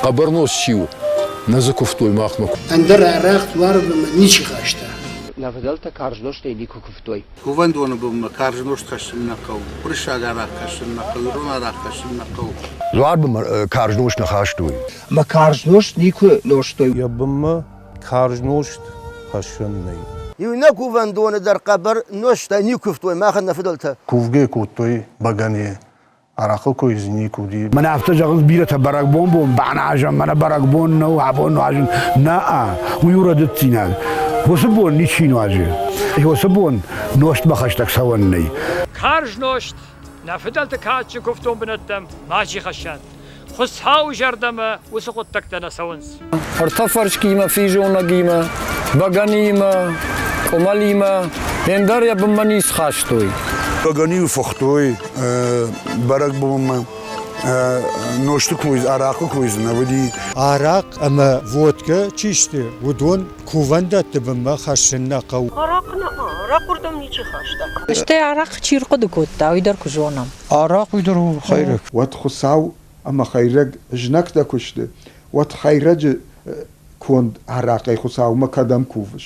Хъӕбӕр нозт чи у, нӕ дзы куывтой махмӕ. Ӕндӕр арӕх дзуарвӕмӕ ничи хаста. Нӕ фыдӕлтӕ карз нозтӕй никуы куывтой. Кувӕндоны бынмӕ карз нозт хӕссын нӕ хъӕуы, уырыссаг арахъ хӕссын нӕ хъӕуы, ирон арахъ хӕссын нӕ хъӕуы. Дзуар бынмӕ карз нозт нӕ хастой. Мӕ карз нозт никуы нозтой. Йӕ бынмӕ карз нозт хӕссӕн нӕй. Иунӕг кувӕндоны дӕр хъӕбӕр нозтӕй никуы куывтой махӕн нӕ фыдӕлтӕ. Кувгӕ кодтой бӕгӕныйы арахъы кой дзы никуы уыди. Мӕнӕ афтӕ зӕгъынц бирӕтӕ бӕрӕгбон бон баназӕм, мӕнӕ бӕрӕгбон нӕу, абон нуазын. Нӕ, уый у рӕдыддзинад. Уыцы бон ничи нуазы. Уыцы бон нозтмӕ хӕстӕг цӕуӕн нӕй. Карз нозт нӕ фыдӕлты кадджын куывдон бынӕттӕм мачи хӕссӕд. Хуыцауы зӕрдӕмӕ уыцы хъуыддӕгтӕ нӕ цӕуынц. Ӕртӕ фӕрскимӕ, физонӕгимӕ, бӕгӕныимӕ, къуымӕлимӕ, ӕндӕр йӕ бынмӕ ницы хастой. Бӕгӕны-иу фыхтой бӕрӕгбонмӕ, нозты кой, арахъы кой дзы нӕ уыди. Арахъ ӕмӕ водкӕ чи сты, уыдон кувӕндӕтты бынмӕ хӕссын нӕ хъӕуы. Арахъ нӕ, арахъ уырдӕм ничи хаста. Стӕй арахъ чи рхъуыды кодта, уый дӕр куы зонӕм. Арахъ уый дӕр у хӕйрӕг. Уӕд Хуыцау ӕмӕ хӕйрӕг знӕгтӕ куы сты, уӕд хӕйрӕджы конд арахъӕй Хуыцаумӕ кӕдӕм кувыс?